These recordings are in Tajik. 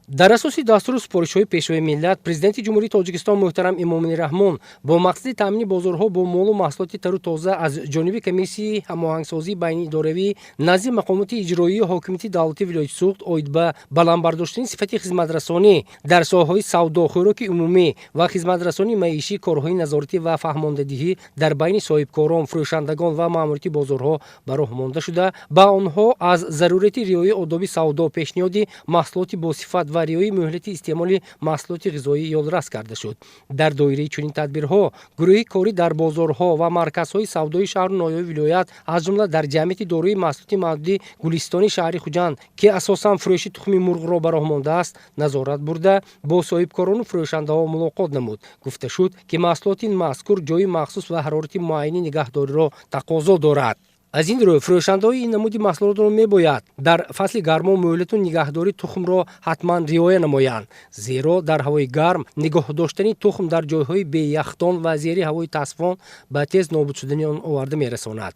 Дар асоси дастуру супоришҳои Пешвои миллат, Президенти Ҷумҳурии Тоҷикистон муҳтарам Эмомалӣ Раҳмон, бо мақсади таъмини бозорҳо бо молу маҳсулоти тару тоза аз ҷониби Комиссияи ҳамоҳангсозии байниидоравӣ назди мақомоти иҷроии ҳокимияти давлатии вилояти Суғд оид ба баланд бардоштани сифати хизматрасонӣ дар соҳаҳои савдо, хӯроки умумӣ ва хизматрасонии маишӣ корҳои назоратӣ ва фаҳмондадиҳӣ дар байни соҳибкорон, фурӯшандагон ва маъмурияти бозорҳо ба роҳ монда шуда, ба онҳо аз зарурияти риояи одоби савдо, пешниҳоди маҳсулоти босифат ва риояи муҳлати истеъмоли маҳсулоти ғизоӣ ёдрас карда шуд. Дар доираи чунин тадбирҳо гурӯҳи корӣ дар бозорҳо ва марказҳои савдои шаҳру ноҳияҳои вилоят, аз ҷумла дар ҷамъияти дорои маҳсулоти маҳдуди Гулистони шаҳри Хуҷанд, ки асосан фурӯши тухми мурғро ба роҳ мондааст, назорат бурда, бо соҳибкорону фурӯшандаҳо мулоқот намуд. Гуфта шуд, ки маҳсулоти мазкур ҷои махсус ва ҳарорати муайяни нигаҳдориро тақозо дорад. Аз ин рӯ фурӯшандаҳои ин намуди маҳсулотро мебояд дар фасли гармо муҳлату нигаҳдории тухмро ҳатман риоя намоянд, зеро дар ҳавои гарм нигоҳ доштани тухм дар ҷойҳои беяхдон ва зери ҳавои тасфон ба тез нобуд шудани он оварда мерасонад.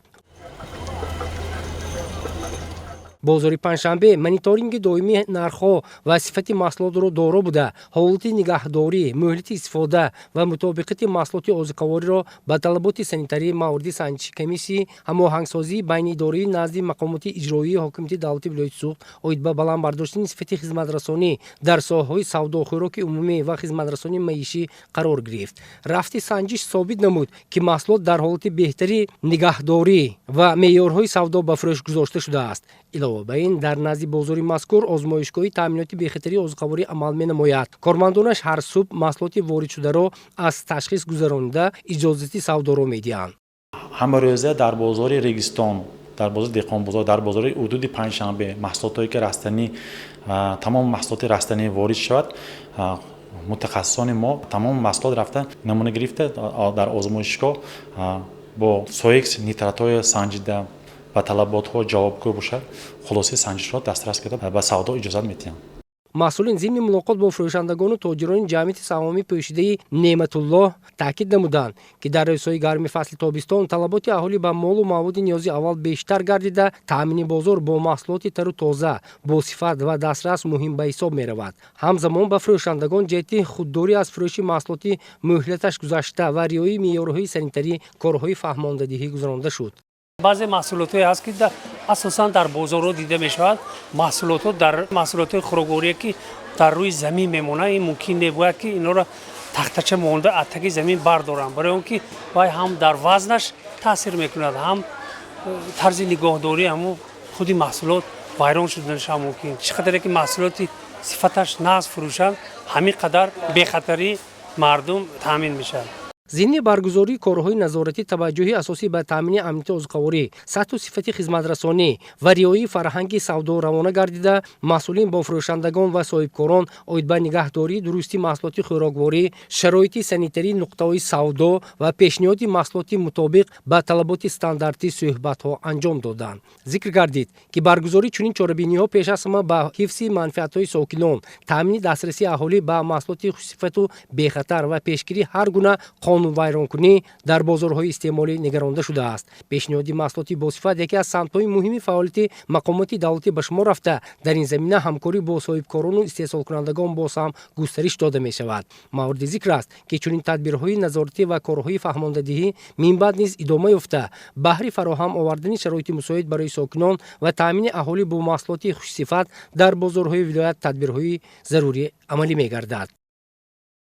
Бозори Панҷшанбе мониторинги доимии нархҳо ва сифати маҳсулотро доро буда, ҳолати нигаҳдорӣ, муҳлати истифода ва мутобиқати маҳсулоти озуқавориро ба талаботи санитарӣ мавриди санҷиши Комиссияи ҳамоҳангсозии байниидораӣ назди мақомоти иҷроии ҳокимияти давлатии вилояти Суғд оид ба баланд бардоштани сифати хизматрасонӣ дар соҳаҳои савдо, хӯроки умумӣ ва хизматрасонии маишӣ қарор гирифт. Рафти санҷиш собит намуд, ки маҳсулот дар ҳолати беҳтари нигаҳдорӣ ва меъёрҳои савдо ба фурӯш гузошта шудааст. Илова ба ин, дар назди бозори мазкур озмоишгоҳи таъминоти бехатарии озуқаворӣ амал менамояд. Кормандонаш ҳар субҳ маҳсулоти воридшударо аз ташхис гузаронида, иҷозати савдоро медиҳанд. Ҳамарӯза дар бозори Регистон, дар бозори Деҳқонбозор, дар бозори ҳудуди Панҷшанбе маҳсулотое ки растанӣ, тамоми маҳсулоти растанӣ ворид шавад, мутахассисони мо тамоми маҳсулот рафта намуна гирифта, дар озмоишгоҳ бо СОЭКС нитратҳои санҷида, ба талаботҳо ҷавобгӯ бошад, хулосаи санҷишро дастрас карда, ба савдо иҷозат медиҳанд. Масъулин зимни мулоқот бо фурӯшандагону тоҷирони ҷамъияти саҳомии пӯшидаи Неъматуллоҳ таъкид намуданд, ки дар рӯзҳои гарми фасли тобистон талаботи аҳолӣ ба молу маводи ниёзи аввал бештар гардида, таъмини бозор бо маҳсулоти тару тоза, босифат ва дастрас муҳим ба ҳисоб меравад. Ҳамзамон ба фурӯшандагон ҷиҳати худдорӣ аз фурӯши маҳсулоти муҳлаташ гузашта ва риояи меъёрҳои санитарӣ корҳои фаҳмондадиҳӣ гузаронда шуд. Баъзе маҳсулотҳое ҳаст, ки асосан дар бозорҳо дида мешавад. Маҳсулотҳо дар маҳсулотҳои хӯрокворие, ки дар рӯи замин мемонанд, ин мумкин небояд, ки инҳоро тахтача монда аз таги замин бардоранд, барои он ки вай ҳам дар вазнаш таъсир мекунад, ҳам тарзи нигоҳдории ҳамун худи маҳсулот вайрон шуданашам мумкин. Чӣ қадаре ки маҳсулоти сифаташ нағз фурӯшанд, ҳамин қадар бехатарии мардум таъмин мешавад. Зимни баргузории корҳои назоратӣ таваҷҷӯҳи асосӣ ба таъмини амнияти озуқаворӣ, сатҳу сифати хизматрасонӣ ва риояи фарҳанги савдо равона гардида, масъулин бо фурӯшандагон ва соҳибкорон оид ба нигаҳдории дурусти маҳсулоти хӯрокворӣ, шароити санитарии нуқтаҳои савдо ва пешниҳоди маҳсулоти мутобиқ ба талаботи стандартӣ суҳбатҳо анҷом доданд. Зикр гардид, ки баргузории чунин чорабиниҳо пеш аз ҳама ба ҳифзи манфиатҳои сокинон, таъмини дастрасии аҳолӣ ба маҳсулоти хушсифату бехатар ва пешгирии ҳар гуна қонунвайронкунӣ дар бозорҳои истеъмолӣ нигаронда шудааст. Пешниҳоди маҳсулоти босифат яке аз самтҳои муҳими фаъолияти мақомоти давлатӣ ба шумор рафта, дар ин замина ҳамкорӣ бо соҳибкорону истеҳсолкунандагон боз ҳам густариш дода мешавад. Мавриди зикр аст, ки чунин тадбирҳои назоратӣ ва корҳои фаҳмондадиҳӣ минбаъд низ идома ёфта, баҳри фароҳам овардани шароити мусоид барои сокинон ва таъмини аҳолӣ бо маҳсулоти хушсифат дар бозорҳои вилоят тадбирҳои зарурӣ амалӣ мегардад.